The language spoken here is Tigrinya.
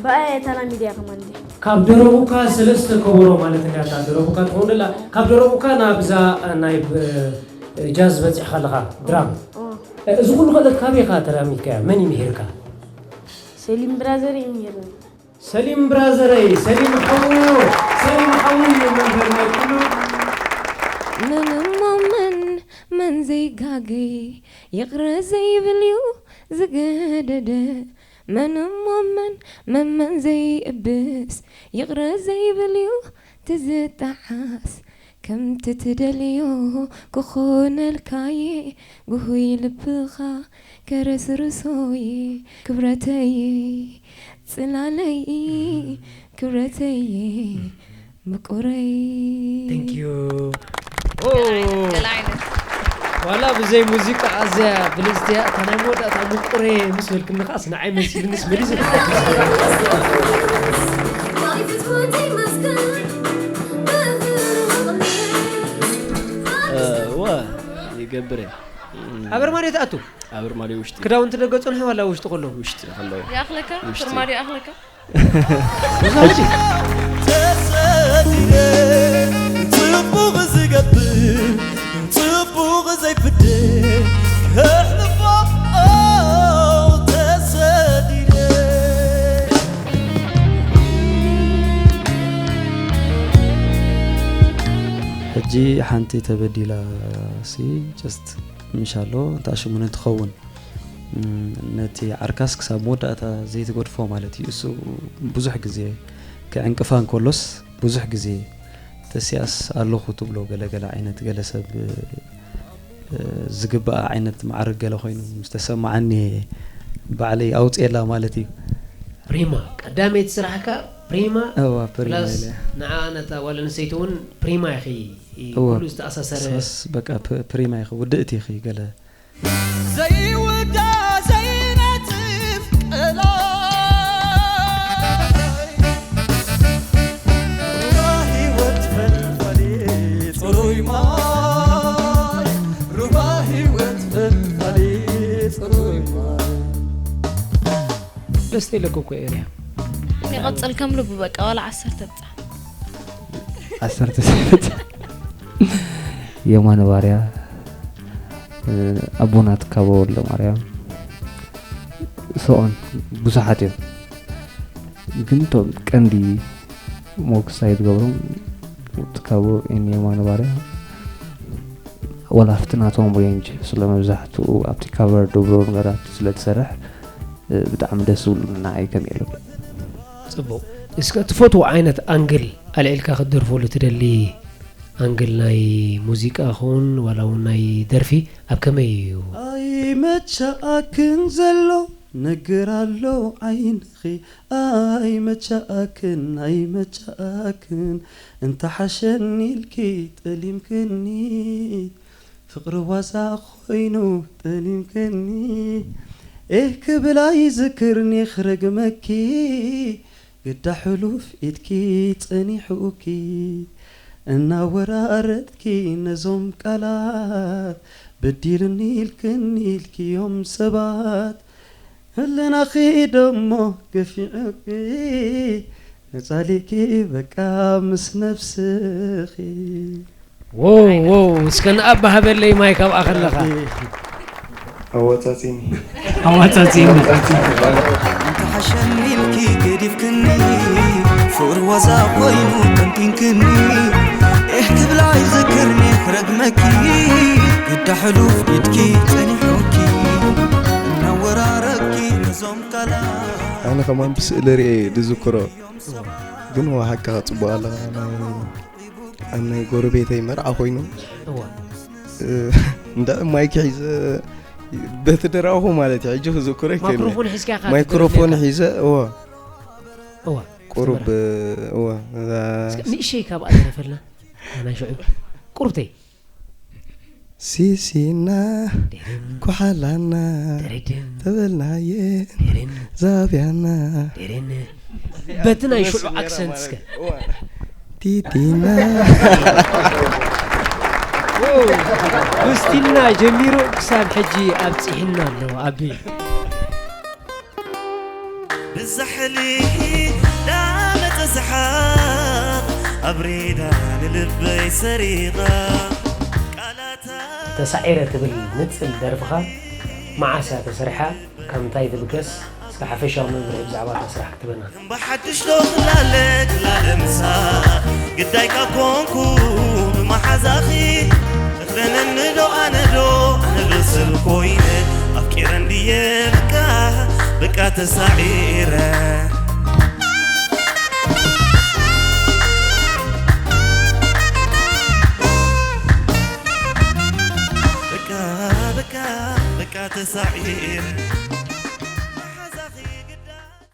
ራእያ የታና ሚድያ ከማን እንዲ ካብ ደረቡካ ሰለስተ ከበሮ ማለት እንዲያ እታ ደረቡካ ትኸውን ደላ። ካብ ደረቡካ ናብዛ ናይ ብ- ጃዝ በፂሕካ ኣለኻ ድራም። እዚ ኩሉ ክእለት ካበይ ኢኻ ተላሚድካያ? መን ይምሂርካ? ሰሊም ብራዘር ይምህርኒ። ሰሊም ብራዘረይ፣ ሰሊም ሓዉ፣ ሰሊም ሓዉ እዩ መምህር ናይ ኩሉ። መን እሞ መን መን ዘይጋገይ ይቕረ ዘይብል እዩ ዝገደደ። መን እሞ መን መን መን ዘይእብስ ይቕረ ዘይብል እዩ ትዝጠዓስ። ከምቲ ትደልዮ ክኾነልካየ ጉሁይ ልብኻ ከረስርሶየ ክብረተየ ጽላለይ ክብረተየ ምቁረይ። Thank you። ዋላ ብዘይ ሙዚቃ ኣዝያ ብልጽቲ እያ። እታ ናይ መወዳእታ ምቁረ ምስ በልክኒ ከዓስ ንዓይ መሲልንስ መሊሱ ዋ ይገብር እያ። ኣብ ኣርማድዮ ትኣቱ። ኣብ ኣርማድዮ ውሽጢ ክዳውንቲ ደገ ጽንሑ ዋላ ውሽጢ ከሎ? ውሽጢ ከለዉ ይኣኽለካ ውሽጢ። ኣርማድዮ ይኣኽለካ። ተሰዲደ ጽቡቕ ዝገብር ጽቡቕ ዘይፍደ ከሕልፎ ተሰዲደ። ሕጂ ሓንቲ ተበዲላ ሲ just ምሻሎ እንታ ሽሙ ንትኸውን ነቲ ዓርካስ ክሳብ መወዳእታ ዘይትገድፎ ማለት እዩ። እሱ ብዙሕ ግዜ ክዕንቅፋ እንከሎስ ብዙሕ ግዜ ተሲኣስ ኣለኹ ትብሎ ገለገለ ዓይነት ገለ ሰብ ዝግባኣ ዓይነት ማዕርግ ገለ ኮይኑ ዝተሰማዓኒ ባዕለይ ኣውፅኤላ ማለት እዩ። ፕሪማ ቀዳመይቲ ስራሕካ ፕሪማ እዋ ፕሪማ ፕላስ ኢለ ንዓ ነታ ጓል ኣንስተይቲ እውን ፕሪማ ኢኺ እዋ ኩሉ ዝተኣሳሰረ ንስኻስ በቃ ፕ- ፕሪማ ኢኺ ውድእቲ ኢኺ ገለ ዘይውዳ ዘይነጥፍ ቀላይ ሩባ ህይወት ፈልፈሊ ጽሩይ ማይ ሩባ ህይወት ፈልፈሊ ጽሩይ ማይ ደስ ኢለኩ እኮ ኤርያ ይቐፅል ከም ልቡ በቃ ዋላ ዓሰርተ ብፃ ዓሰርተ ሰበት የማነ ባርያ ኣቦና ትካቦ ወልደ ማርያም so on ብዙሓት እዮም ግን እቶም ቀንዲ ሞክሳይ ዝገብሮም ትካቦ and የማነ ባርያ ወላ ኣብቲ ናቶም ሬንጅ ስለመብዛሕትኡ ኣብቲ ካቨር ድብሮ ነገራት ስለትሰርሕ ብጣዕሚ ደስ ዝብሉ ንዓይ ከም የሉ ፅቡቕ እስከ ትፈትዎ ዓይነት ኣንግል ኣልዒልካ ክትደርፈሉ ትደሊ ኣንግል ናይ ሙዚቃ ኹን ዋላ እውን ናይ ደርፊ ኣብ ከመይ እዩ ኣይመቻኣክን ዘሎ ነገር ኣሎ ዓይንኺ ኣይመቻኣክን ኣይመቻኣክን እንተሓሸኒ ኢልኪ ጠሊምክኒ ፍቕሪ ዋዛ ኮይኑ ጠሊምክኒ ኤህ ክብል ኣይዝክርኒ ክረግመኪ ግዳ ሕሉፍ ኢድኪ ጸኒሑኪ እናወራረድኪ ነዞም ቃላት በዲልኒ ኢልክኒ ኢልክዮም ሰባት ህልናኺ ደሞ ገፊዑኪ ነጻሊኪ በቃ ምስ ነብስኺ ዎው ዎው እስከ ንኣባ ሃበለይ ማይ ካብኣ ከለኻ ኣዋጻጺኒ ኣዋጻጺኒ እንተሓሸኒ ኢልኪ ገዲፍክኒ ፍቕሪ ዋዛ ኮይኑ ቀንጢንክኒ ኤህ ክብላ ይዝክርኒ ክረግመኪ ግዳ ሕሉፍ ኢድኪ ጸኒሑኪ እናወራረኪ ነዞም ቃላት ኣነ ከማን ብስእሊ ርኤ ድዝክሮ ግን ዋ ሓቅኻ ጽቡቕ ኣለኻ ናይ ኣብ ናይ ጎረቤተይ መርዓ ኮይኑ እዋ እንዳ ማይክ ሒዘ በቲ ደራኹ ማለት እዩ ሕጂ ክዝክሮ ይክእል ማይክሮፎን ሒዝካ ኢኻ ማይክሮፎን ትደርፍ ሒዘ እዎ እዋ ቁሩብ እዎ እዛ እስከ ንእሸይ ካብኣ ደረፈልና ናይ ሽዑ ቁርብተይ ሲሲና ኩሓላና ደረድን ተበልናየ ደረን ዛብያና ደረን በቲ ናይ ሽዑ ኣክሰንት እስከ ቲቲና ምስቲና ጀሚሩ ክሳብ ሕጂ ኣብፂሕና ኣሎ ኣቢ ሳሕሊ ዳመተ ሰሓቕ ኣብሪዳ ንልበይ ሰሪቓ ቃላታ ተሳዒረ ትብል ንጽል ደርፍኻ መዓስ እያ ተሰሪሓ? ካብ ምንታይ ትብገስ? እስከ ሓፈሻዊ መብርሂ ብዛዕባ እታ ስራሕ ክትበና። እምባ ሓድሽ ዶ ክላለ ክላለ ምሳ ግዳይ ካብ ኮንኩ ብመሓዛኺ እኽደነኒ ዶ ኣነ ዶ ኣነ ዶ ሰብ ኮይነ ኣፍቂረ እንድየ በቃ በቃ ተሳዒረ በቃ በቃ በቃ ተሳዒረ